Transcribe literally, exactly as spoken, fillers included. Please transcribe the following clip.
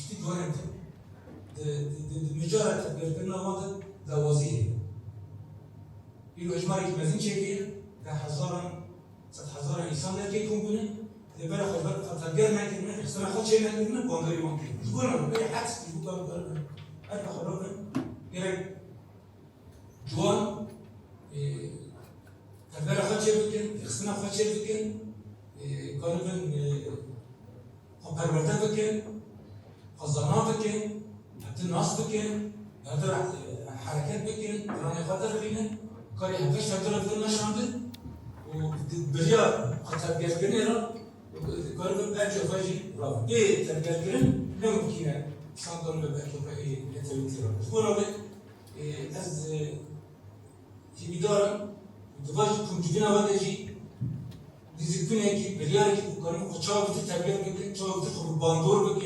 Tî donem tê. Di, di, di, di mijara tevgerkirina wan de dawazî heye. Îro hejmarekî mezin çêkiriye, de hezaran, sed hezaran însan derkê kom bûne, lê bera xwe ber xwe tevger nekirine, xistina xwe çê nekirine, banderê wan kirine. Ji bo ne, berê hed, ji bo ka bikaribin, her xwe rabin, gerek ciwan, e, tevgera xwe çê bikin, rêxistina xwe çê bikin, e, karibin, e, xwe perwerde bikin, xwe zana bikin, hevdî nas bikin, hevdî re-, e, hereket bikin, piranê xwe derxînin, karê hevdî ji tevgera xwe meşandin û di-, biryar xwe tevgerkirinê re karibin belkê xwe jî ravin. Bê tevgerkirin ne mimkîn e, şandan be belkê xwe ê netewî tê re. Ji bo re, e, ez, e, Hîvîdar im, di van jî komcivîna we de jî lîzikbûnekî, biryarekî ku karin xwe çawa bitir tevger bikin, çawa bitir xwe bi bandor bikin,